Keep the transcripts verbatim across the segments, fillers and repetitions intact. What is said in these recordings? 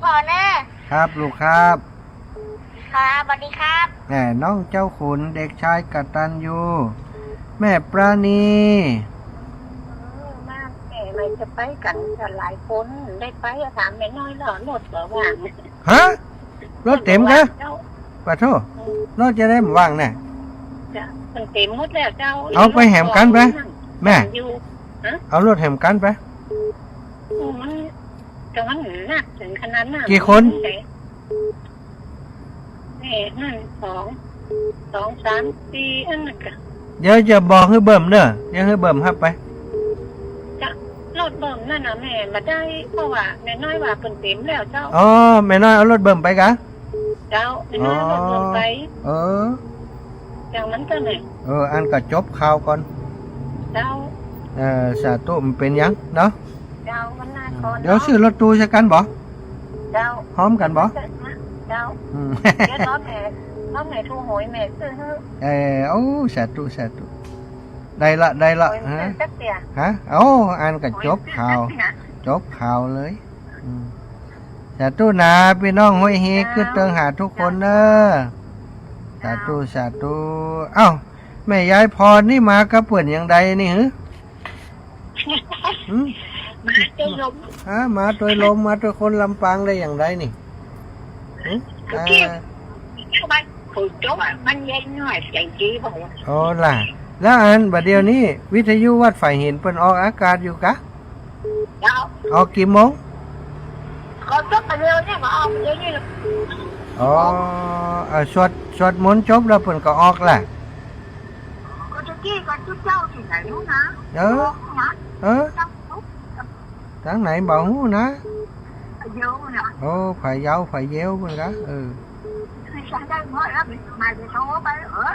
พ่อแน่ ครับลูกครับ ครับ สวัสดีครับ แหม น้องเจ้าขุน เด็กชายกตัญญู แม่ปราณี เออ มา แม่ว่าจะไปกั๋นหลายคน ได้ไปอะ ถามแม่น้อยแล้ว รถบ่ว่าง ฮะ รถเต็มกะ เจ้า ปะโธ่ อืม รถจะได้บ่ว่างแน่ จ้ะ มันเต็มหมดแล้วเจ้า เอาไปแหมกั๋นไป แม่ อยู่ ฮะ เอารถแหมกั๋นไป อืม มัน แต่มันหนักเถิงขนาดนั้น กี่คน แม่นั่นสอง สอง สาม สี่ อันนั้นกะ เดี๋ยวจะบอกหื้อเบิ่มเน่อ เดี๋ยวหื้อเบิ่มฮับไป จ้ะ รถเบิ่มนั่นน่ะแม่บ่ได้ เพราะว่าแม่น้อยว่าเปิ้นเต็มแล้วเจ้า อ๋อ แม่น้อยเอารถเบิ่มไปกะ เจ้า แม่น้อยเอารถเบิ่มไป อ๋อ เออ อย่างนั้นก็เลย เออ อันก็จบข่าวก่อน เจ้า เออ สาธุ บ่เป๋นหยังเนาะ เจ้า วันหน้าก่อน เดี๋ยว เนาะ ซื้อรถตู้ใส่กั๋นบ่ เจ้า พร้อมกั๋นบ่ เจ้า อืม เดี๋ยวรอแม่ รอแม่ถูกหวยแม่ซื้อหื้อ เออ โอ้ สาธุ สาธุ ได้ละ ได้ละ หวย ฮะ ซื้อสักเตี้ย ฮะ โอ้ อันก็จบข่าว หวยซื้อสักเตี้ย จบข่าวเลย อืม สาธุนะ ปี้น้องห้วยฮี เจ้า กึ๊ดเติงหากู้คนเน่อ เจ้า สาธุ สาธุ เอ้า แม่ยายพรนี่มากับเปิ้นอย่างใดนี่หือ หืม มาตวยลม ฮะ มาตวยลม มาตวยคนลำปางได้อย่างใดนี่ หืม ตะกี้ อ่า เข้าไป ฝนตกอะ มันเย็นหน่อย แสงจีบอกว่า อ๋อล่ะ แล้วอันบัดเดี๋ยวนี้ วิทยุวัดฝายหินเปิ้นออกอากาศอยู่กะ เจ้า ออกกี่โมง ก็จบไปเร็วเนี่ย มาออกไปเร็วนี่แหละ อ๋อ เอ่อ สวด สวดมนต์จบแล้วเปิ้นก็ออกแหละ ก็ตะกี้ก็จุ๊เจ้าตี้ไหนฮู้นะ เออ นะ เออ เจ้า ตางไหนบ่ฮู้นะ เยอะนะ โอ้ พะเยา พะเยาเปิ้นกะ เออ คือฉันได้หมดแล้ว ไม่ได้โทรไป เออ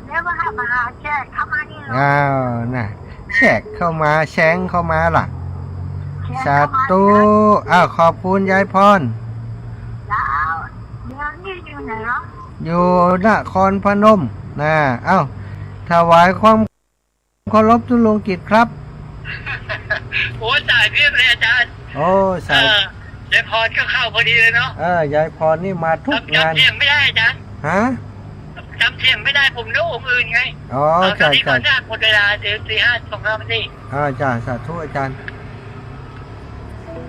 เดี๋ยวว่ามาแชร์เข้ามานี่ อ้าว น่ะ แชร์เข้ามา แชร์เข้ามาล่ะ แชร์เข้ามา สาธุ อ้าว ขอบคุณยายพร เจ้า เดี๋ยวนี้อยู่ไหนเหรอ อยู่นครพนม น่ะ เอ้า ถวายความเคารพตุ๊ลุงกิจครับ โอ้ สายเพียบเลยอาจารย์ โอ้ สาย เออ ยายพรก็เข้าพอดีเลยเนาะ เออ ยายพรนี่มาทุกงาน จำ จำเสียงไม่ได้อาจารย์ ฮะ จำเสียงไม่ได้ ผมนึกองค์อื่นไง อ๋อ เอา ใช่ ตอนนี้ ใช่ ก่อนหน้าหมดเวลา เดี๋ยวตีห้า สองห้านาที อ่า จ้ะ สาธุอาจารย์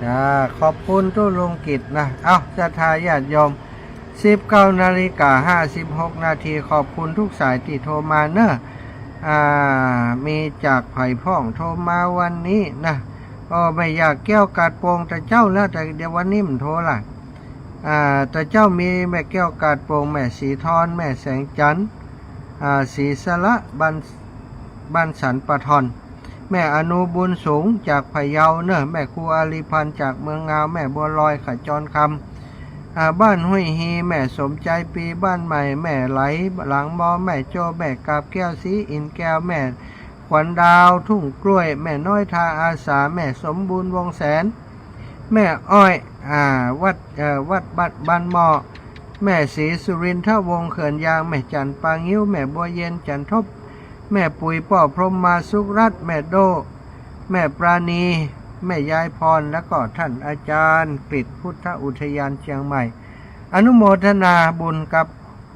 จ้ะ ขอบคุณตุ๊ลุงกิจนะ เอ้า ศรัทธาญาติโยม สิบเก้านาฬิกาห้าสิบหกนาที ขอบคุณทุกสายตี้โทรมาเนอะ อ่า มีจากใผพ่องโทรมาวันนี้นะ ก็ไม่อยากแก้วกาดโป่งแต่เจ๊าแล้ว แต่เดี๋ยววันนี้มันโทรละ อ่า แต่เจ๊ามีแม่แก้วกาดโป่ง แม่ศรีทร แม่แสงจันทร์ อ่า ศรีสละ บ้าน บ้านสันป่าถ่อน แม่อนุบุญสูงจากพะเยาเนอะ แม่ครูอารีพันธ์จากเมืองงาว แม่บัวลอยขจรคำ อ่า บ้านห้วยฮี แม่สมใจปี บ้านใหม่ แม่ไหล หลังมอ แม่โจ้ แม่กาบแก้ว ศรีอินทร์แก้ว แม่ขวัญดาว ทุ่งกล้วย แม่น้อยท่าอาสา แม่สมบูรณ์ วงศ์แสน แม่อ้อย อ่า วัด เอ่อ วัดบ้าน บ้านหม้อ แม่ศรีสุรินทวงศ์ เขื่อนยาง แม่จันทร์ปางิ้ว แม่บัวเย็น จันทบ แม่ปุ๋ย ป้อพรหมมาสุขรัตน์ แม่โด้ แม่ปราณี แม่ยายพร แล้วก็ท่านอาจารย์กฤษ พุทธอุทยานเชียงใหม่ อนุโมทนาบุญกับ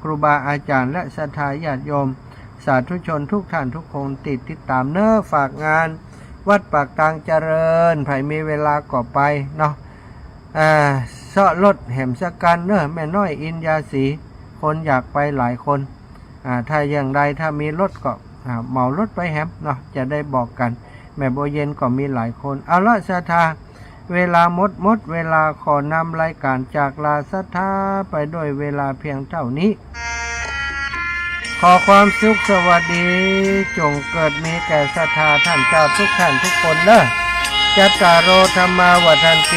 ครูบาอาจารย์และศรัทธาญาติโยม สาธุชนทุกท่านทุกคนตี้ติดตามเนอะ ฝากงานวัดปากตางเจริญ ใผมีเวลาก็ไปเนาะ อ่า เซาะรถแหมสักกั๋นเนอะ แม่น้อยอินยาศรี คนอยากไปหลายคน อ่า ถ้าอย่างใด ถ้ามีรถก็ อ่า เหมารถไปแหมเนาะ จะได้บอกกั๋น แม่บัวเย็นก็มีหลายคน เอาละศรัทธา เวลาหมด หมดเวลา ขอนำรายการจากลาศรัทธาไปด้วยเวลาเพียงเท่านี้ ขอความสุขสวัสดีจงเกิดมีแก่ศรัทธาท่านเจ้าทุกท่านทุกคนเนอะ จัตตาโร ธัมมา วัฑฒันติ